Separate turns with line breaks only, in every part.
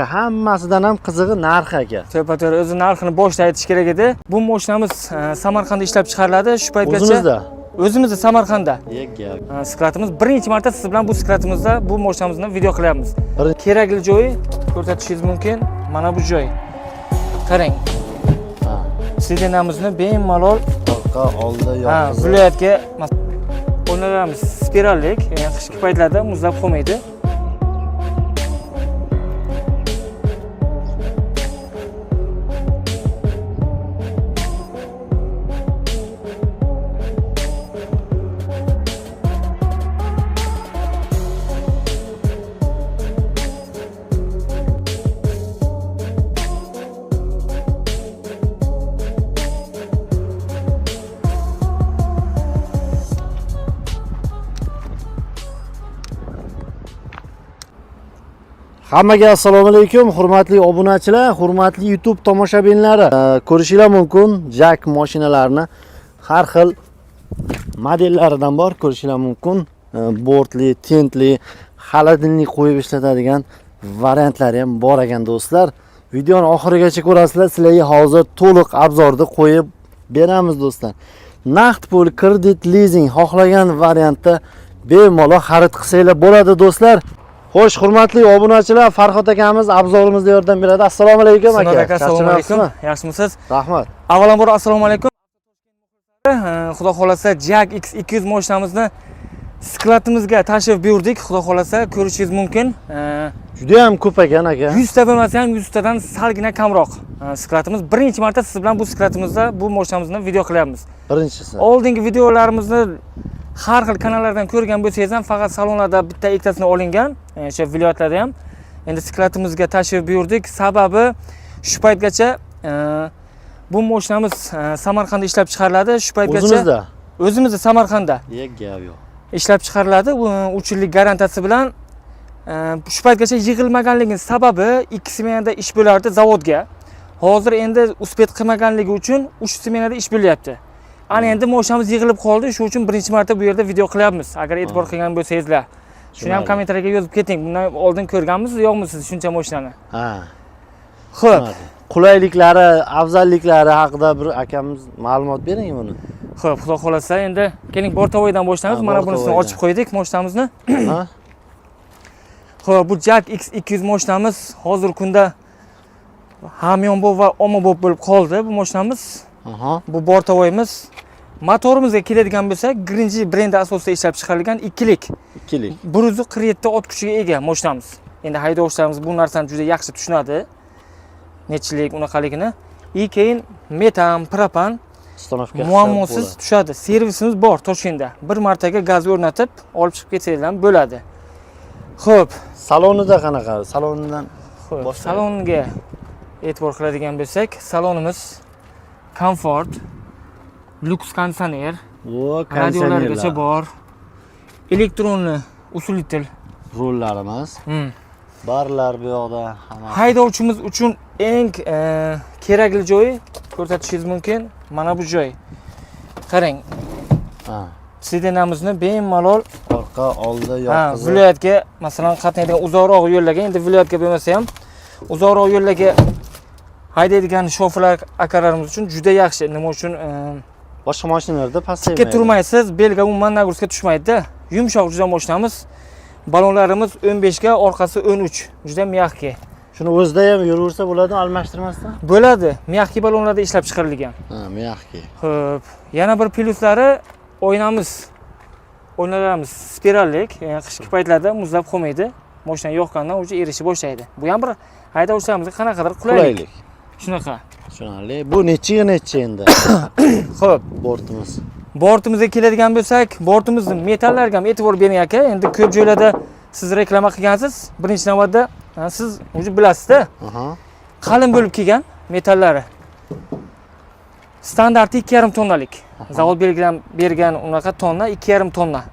Hammasidan ham qizig'i narxi aka.
To'ppa-to'g'ri, o'zi narxini boshida aytish kerak edi. Bu mashinamiz Samarqandda ishlab chiqariladi. Shu paytgacha
O'zimizda.
O'zimizda Samarqandda.
Gap.
Skladimiz birinchi marta siz bilan bu skladimizda bu mashinamizni video qilyapmiz. Kerakli joyi ko'rsatishingiz mumkin. Mana bu joy. Qarang.
Ha.
Sidenamizni bemalol
Orqa, oldi,
ha,
yoqqizi.
viloyatga o'ynalarimiz spirallik, ya'ni qishki paytlarda muzlab qolmaydi.
Hammaga assalomu alaykum, hurmatli obunachilar, hurmatli YouTube tomoshabinlari. Ko'rishinglar mumkin, JAC mashinalarini har xil modellaridan bor, ko'rishinglar mumkin. Bortli, tentli, холодильник qo'yib ishlatadigan variantlari ham bor ekan do'stlar. Videoni oxirigacha ko'rasizlar, sizlarga hozir to'liq obzorni qo'yib beramiz do'stlar. Naqd pul, kredit, lizing xohlagan variantda bemalol xarid qilsanglar bo'ladi do'stlar. Xo'sh, hurmatli obunachilar, Farhod akamiz obzorimizda yordam beradi. Assalomu alaykum aka.
Sinod aka, assalomu alaykum.
Charchamayapsizmi?
Yaxshimisiz?
Rahmat.
Avvalambor assalomu alaykum. Xudo xolasa JAC X200 mashinamizni skladimizga tashrif buyurdik. Xudo xolasa ko'rishingiz mumkin.
Juda ham ko'p ekan aka.
100 ta bo'lmasa ham 100 tadan salgina kamroq. Skladimiz birinchi marta siz bilan bu skladimizda bu mashinamizni video qilyapmiz.
Birinchisi.
Oldingi videolarimizni har xil kanallardan ko'rgan bo'lsangiz ham faqat salonlarda bitta ikkitasini olingan, o'sha viloyatlarda ham. Endi skladimizga tashrif buyurdik. Sababi shu paytgacha bu mashinamiz Samarqandda ishlab chiqariladi. Shu paytgacha
O'zimizda.
O'zimizda Samarqandda
Gap yo'q.
ishlab chiqariladi. 3 yillik garantiyasi bilan shu paytgacha yig'ilmaganligining sababi 2 smenada ish bo'lardi zavodga. Hozir endi успеть qilmaganligi uchun 3 smenada ish bo'lyapti. Ana endi mashinamiz yig'ilib qoldi. Shu uchun birinchi marta bu yerda video qilyapmiz. Agar e'tibor qilgan bo'lsangizlar. Shuni ham
Tushunarli.
kommentariyga yozib keting. Bundan oldin ko'rganmisiz, yo'qmi siz shuncha mashinani?
Ha.
Xo'p,
Qulayliklari, afzalliklari haqida bir akamiz ma'lumot bering buni.
Xo'p, xudo xolasa endi keling bortovoydan boshlaymiz.
Ha,
Mana bunisini
bortovoydan.
ochib qo'ydik mashinamizni.
Ha?
Xo'p, bu JAC X200 mashinamiz hozirgi kunda hamyonbop va ommabop bo'lib qoldi bu mashinamiz.
Aha.
Bu bortovoyimiz. Motorimizga keladigan bo'lsak, Greenji brendi asosida ishlab chiqarilgan ikkilik.
Ikkilik.
147 ot kuchiga ega mashinamiz. Endi haydovchilarimiz bu narsani juda yaxshi tushunadi. Nechilik unaqaligini. И keyin metan, propan
Установка qilsa
muammosiz
bo'ladi.
tushadi. Servisimiz bor Toshkentda. Bir martaga gaz o'rnatib, olib chiqib ketsanglar ham bo'ladi. Xo'p,
Salonida qanaqa? Salonidan
Xo'p,
boshlaylik.
salonga e'tibor qiladigan bo'lsak, salonimiz komfort, lyuks konditsioner,
Va
radiolargacha
konditsionerlar.
bor. Elektronli усилитель.
Rullarimiz. Barlar bu yoqda hammasi.
Haydovchimiz uchun eng kerakli joyi ko'rsatishingiz mumkin. Mana bu joy. Qarang,
Ha.
sidenamizni bemalol
Orqa, oldi,
ha,
yoqqizi.
viloyatga, masalan, qatnaydigan uzoqroq yo'llarga, endi viloyatga bo'lmasa ham uzoqroq yo'llarga haydaydigan shofirlar akalarimiz uchun juda yaxshi. Nima uchun?
Boshqa mashinalarda pastaymaydi.
Tikka turmaysiz, belga umuman нагрузка tushmaydi-da. Yumshoq juda mashinamiz. Balonlarimiz 15 ga, orqasi 13. Juda мягкий.
Shuni o'zida ham yuraversa bo'ladimi almashtirmasdan?
Bo'ladi. Мягкий balonlarda ishlab chiqarilgan.
Ha, мягкий.
Xo'p, yana bir plyuslari oynamiz. Oynalarimiz spirallik, ya'ni qishki paytlarda muzlab qolmaydi. Mashina yoqqandan уже erishib boshlaydi. Bu ham bir haydovchilarimizga qanaqadir qulaylik.
Qulaylik.
Shunaqa.
Tushunarli. Bu nechiga nechi endi
Xo'p,
bortimiz?
bortimizga keladigan bo'lsak, bortimizni metallarga ham e'tibor bering aka. Endi ko'p joylarda siz reklama qilgansiz. Birinchi navbatda ha, siz уже bilasizda.
Aha.
Qalin bo'lib kelgan metallari. Standarti 2,5 tonnalik. Zavod belgilab bergan unaqa tonna 2,5 tonna.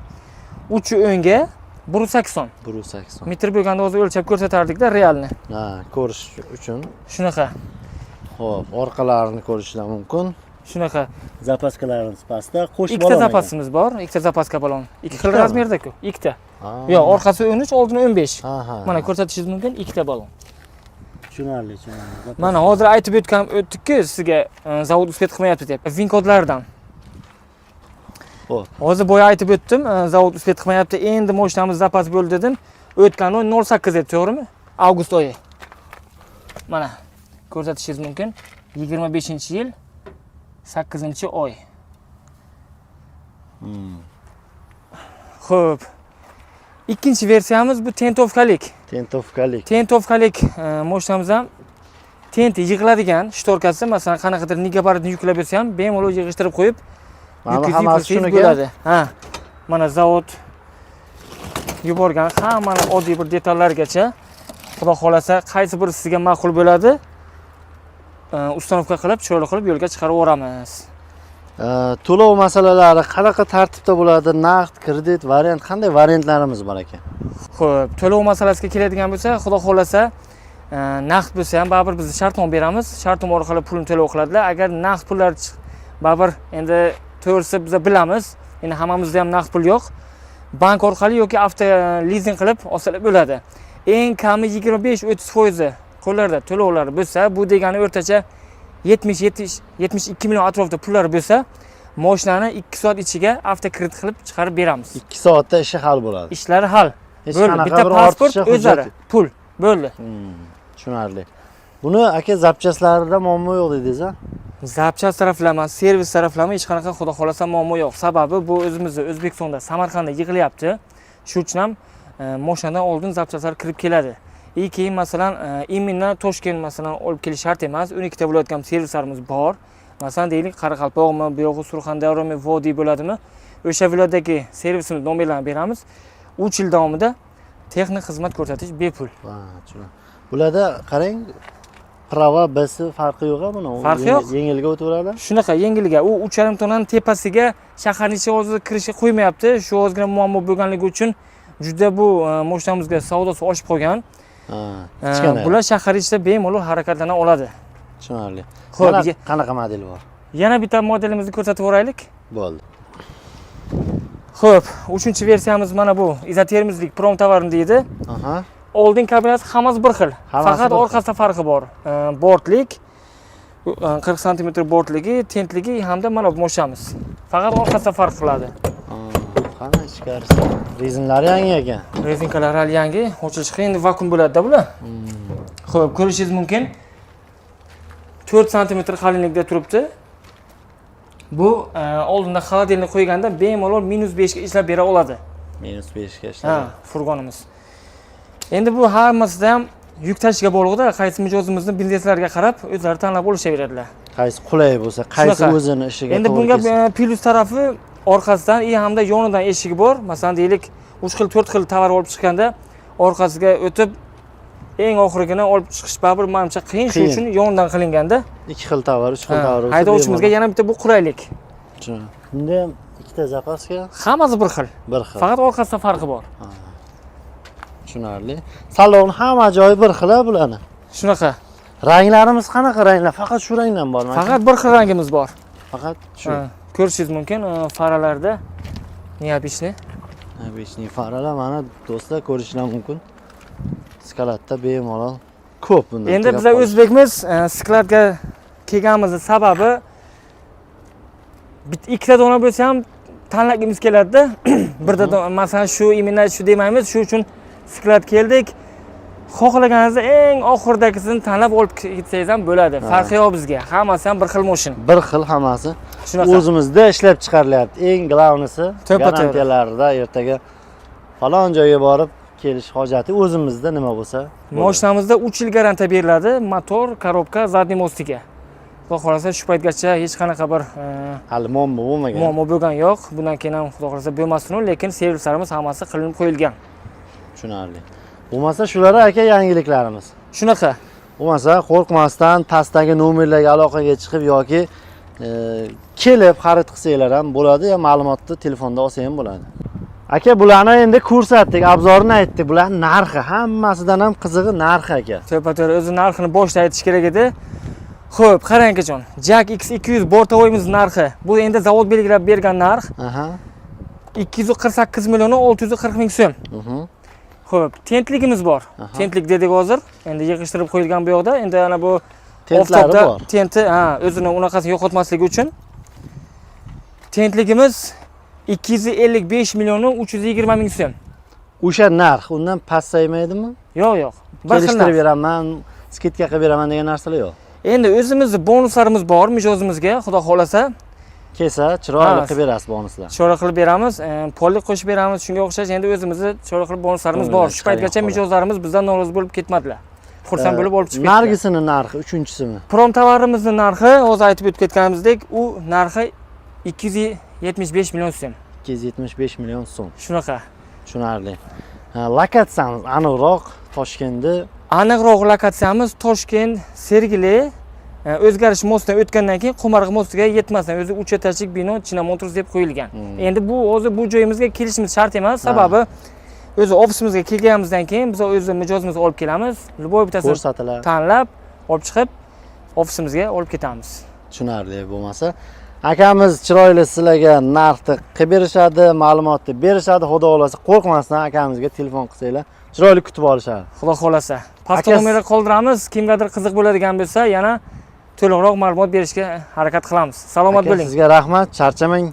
Uchi o'ngga 180.
180.
Metr bo'lganda hozir o'lchab ko'rsatardikda realni.
Ha, ko'rish uchun.
Shunaqa.
Xo'p, orqalarini ko'rishlar mumkin.
Shunaqa.
Запаска larimiz pastda, qo'sh
Ikkita
balon ekan.
запас imiz bor, ikkita запаска balon. Ikki xil
Ikkitami?
размер da-ku, ikkita.
Ha.
Yo'q, orqasi 13, oldini 15.
Ha, ha.
Mana ko'rsatishingiz mumkin ikkita balon.
Tushunarli, tushunarli.
Mana hozir aytib o'tdikku sizga, zavod успеть qilmayapti deb. VIN kodlardan.
Xo'p.
Hozir boya aytib o'tdim, zavod успеть qilmayapti. Endi mashinamiz запас bo'ldi dedim. O'tgan oy 08 edi, to'g'rimi? Avgust oyi. Mana ko'rsatishingiz mumkin. 25-yil 8-oy. Xo'p. Ikkinchi versiyamiz bu тентовка lik.
Тентовка lik.
Тентовка lik mashinamiz ham тент yig'iladigan шторка si, masalan, qanaqadir негабарит ni yuklab bersa ham bemalol yig'ishtirib qo'yib
Mana bu
yukingizni
hammasi
yuklasangiz
shuniki.
bo'ladi. Ha. Mana zavod yuborgan hammani oddiy bir detallargacha, Xudo xolasa, qaysi biri sizga ma'qul bo'ladi, установка qilib, chiroyli qilib yo'lga chiqarib yuboramiz.
To'lov masalalari qanaqa tartibda bo'ladi? Naqd, kredit, variant, qanday variantlarimiz bor aka?
Xo'p, to'lov masalasiga keladigan bo'lsa, Xudo xolasa, naqd bo'lsa ham baribir biz shartnoma beramiz. Shartnoma orqali pulni to'lov qiladilar. Agar naqd pullar baribir endi to'g'risi biz bilamiz, endi hammamizda ham naqd pul yo'q. Bank orqali yoki avto lizing qilib olsalar bo'ladi. Eng kami 25-30% qo'llarida to'lovlar bo'lsa, bu degani o'rtacha 70 70 72 million atrofida pullar bo'lsa, mashinani 2 soat ichiga avtokredit qilib chiqarib beramiz.
2 soatda ishi hal bo'ladi.
Ishlari hal.
Hech
Bo'ldi.
qanaqa
Bitta
bir
pasport
ortiqcha hujjat
o'zlari, pul bo'ldi.
Tushunarli. Buni aka, запчасть larida muammo yo'q dedingiz, a?
Запчасть taraflama, servis taraflama hech qanaqa, Xudo xohlasa, muammo yo'q. Sababi bu o'zimizni O'zbekistonda, Samarqandda yig'ilyapti. Shuning uchun ham mashinadan oldin запчасть lar kirib keladi. И keyin, masalan, именно Toshkent, masalan, olib kelish shart emas. 12 ta viloyatga ham servislarimiz bor. Masalan, deylik, Qoraqalpoqmi, bu yog'i Surxondaryomi, Vodiy bo'ladimi? O'sha viloyatdagi servisimiz nomerlarini beramiz. 3 yil davomida texnik xizmat ko'rsatish bepul.
Ha, tushunarli. Bularda qarang, права Bsi farqi yo'q a buni?
Farqi yo'q.
Yengilga o'taveradi.
Shunaqa yengilga. U 3,5 tonnani tepasiga shaharning ichiga hozir kirishga qo'ymayapti. Shu ozgina muammo bo'lganligi uchun juda bu mashinamizga savdosi oshib qolgan.
Ha, kichkina.
Bular shahar ichida bemalol harakatlana oladi.
Tushunarli.
Xo'p,
Yana qanaqa model bor?
Yana bitta modelimizni ko'rsatib yuboraylik.
Bo'ldi.
Xo'p, uchinchi versiyamiz mana bu izotermizlik prom tovarni deydi. Oldin kabinasi hammasi bir xil.
Hammasi
Faqat
bir xil.
orqasida farqi bor. Bortlik 40 sm bortligi, tentligi hamda mana bu mashinamiz. Faqat orqasida farq qiladi.
Qani ichkarisi? Rezinlari yangi ekan.
Rezinkalar hali yangi, ochilishi qiyin, endi vakuum bo'ladi-da bular. Xo'p, ko'rishingiz mumkin. 4 sm qalinlikda turibdi. Bu oldinda холодильник qo'yganda bemalol -5 ga ishlab bera oladi.
-5 ga ishlab.
Ha, furgonimiz. Endi bu hammasida ham yuk tashishga bog'liqda, qaysi mijozimizni bizneslariga qarab o'zlari tanlab olishaveradilar.
Qaysi qulay bo'lsa, qaysi
Shunaqa.
o'zini ishiga
Endi
to'g'ri
bunga
kelsa.
Plyus tarafi orqasidan и hamda yonidan eshigi bor. Masalan, deylik, 3 xil, 4 xil tovar olib chiqqanda orqasiga o'tib eng oxirigini olib chiqish baribir manimcha qiyin, shu
Qiyin.
uchun yonidan qilinganda.
Ikki xil tovar, uch xil tovar bo'lsa,
Haydovchimizga
bemalol.
yana bitta bu qulaylik.
Tushunarli. Bunda ham ikkita запаска,
Hammasi bir xil.
bir xil.
Faqat orqasida farqi bor.
Tushunarli. Salon hamma joyi bir xil a bularni.
Shunaqa.
Ranglarimiz qanaqa ranglar? Faqat shu rangdan bormi? Aka?
Faqat bir xil rangimiz bor.
Faqat shu.
Ha, ko'rishingiz mumkin, faralarda необычный.
Обычный faralar, mana do'stlar, ko'rishlar mumkin. Склад da bemalol ko'p bundan.
Endi
tugab
biza
qolish.
o'zbekmiz, склад ga kelganimizni sababi bitta ikkita dona bo'lsa ham tanlagimiz keladida. Birda masalan, shu именно shu demaymiz, shu uchun склад keldik. Xohlaganingizda eng oxiridagisini tanlab olib ketsangiz ham bo'ladi. Farqi yo'q bizga. Hammasi ham bir xil mashina.
Bir xil hammasi.
Shunaqa.
O'zimizda ishlab chiqarilyapti. Eng главный si
To'ppa-to'g'ri.
garantiyalarda ertaga falon joyga borib kelish hojati, o'zimizda nima bo'lsa bo'ladi.
Mashinamizda 3 yil garantiya beriladi. Motor, коробка, задний мост iga. Xudo xohlasa, shu paytgacha hech qanaqa bir
Hali muammo bo'lmagan.
muammo bo'lgani yo'q. Bundan keyin ham, Xudo xohlasa, bo'lmasin, lekin servislarimiz hammasi qilinib qo'yilgan.
Tushunarli. Bo'lmasa shular aka yangiliklarimiz.
Shunaqa.
Bo'lmasa qo'rqmasdan pastdagi nomerlarga aloqaga chiqib yoki kelib xarid qilsanglar ham bo'ladi, yo ma'lumotni telefonda olsa ham bo'ladi. Aka, bularni endi ko'rsatdik, обзор ini aytdik. Bularning narxi, hammasidan ham qizig'i narxi, aka.
To'ppa to'g'ri, o'zi narxini boshida aytish kerak edi. Xo'p, qarang akajon. JAC X200 бортовой imiz narxi. Bu endi zavod belgilab bergan narx. 248 million 640 ming so'm. Xo'p, tentligimiz bor. Tentlik dedik hozir. Endi yig'ishtirib qo'yilgan bu yoqda. Endi ana bu
Tentlari
oftobda
bor.
Tenti, ha, o'zini unaqasini yo'qotmasligi uchun. Tentligimiz 255 million 320 ming so'm.
O'sha narx undan pasaymaydimi?
Yo'q. Bir xil
Kelishtirib
narx.
beraman, скидка qilib beraman degan narsalar yo'q.
Endi o'zimizni bonuslarimiz bor mijozimizga, xudo xohlasa.
Kelsa chiroyli
Ha.
qilib berasiz bonuslar.
Chiroyli qilib beramiz, pollik qo'shib beramiz, shunga o'xshash endi o'zimizni chiroyli qilib bonuslarimiz bor.
Ko'ngildan
Shu paytgacha
chiqadigan holat.
Mijozlarimiz bizdan norozi bo'lib ketmadilar. Xursand bo'lib olib chiqib ketdilar.
Nargisini narxi uchinchisimi?
Prom tovarimizning narxi hozir aytib o'tib ketganimizdek, u narxi 275 million so'm.
275 million so'm.
Shunaqa.
Tushunarli. Ha, lokatsiyamiz aniqroq Toshkentda.
Aniqroq lokatsiyamiz Toshkent, Sergeli, O'zgarish mostidan o'tgandan keyin Qumariq mostiga yetmasdan o'zi 3 этаж lik bino, China Motors deb qo'yilgan. Endi bu hozir bu joyimizga kelishimiz shart emas, sababi o'zi ofisimizga kelganimizdan keyin biz o'zi mijozimizni olib kelamiz. Любой bittasini
Ko'rsatiladi.
Tanlab, olib chiqib ofisimizga olib ketamiz.
Tushunarli bo'lmasa. Akamiz chiroyli sizlarga narxni qilib berishadi, ma'lumotni berishadi. Xudo xohlasa, qo'rqmasdan akamizga telefon qilsanglar, chiroyli kutib olishadi.
Xudo xohlasa. Pastda nomerni qoldiramiz. Kimgadir qiziq bo'ladigan bo'lsa, yana to'liqroq ma'lumot berishga harakat qilamiz. Salomat
Aka,
bo'ling.
sizga rahmat, charchamang.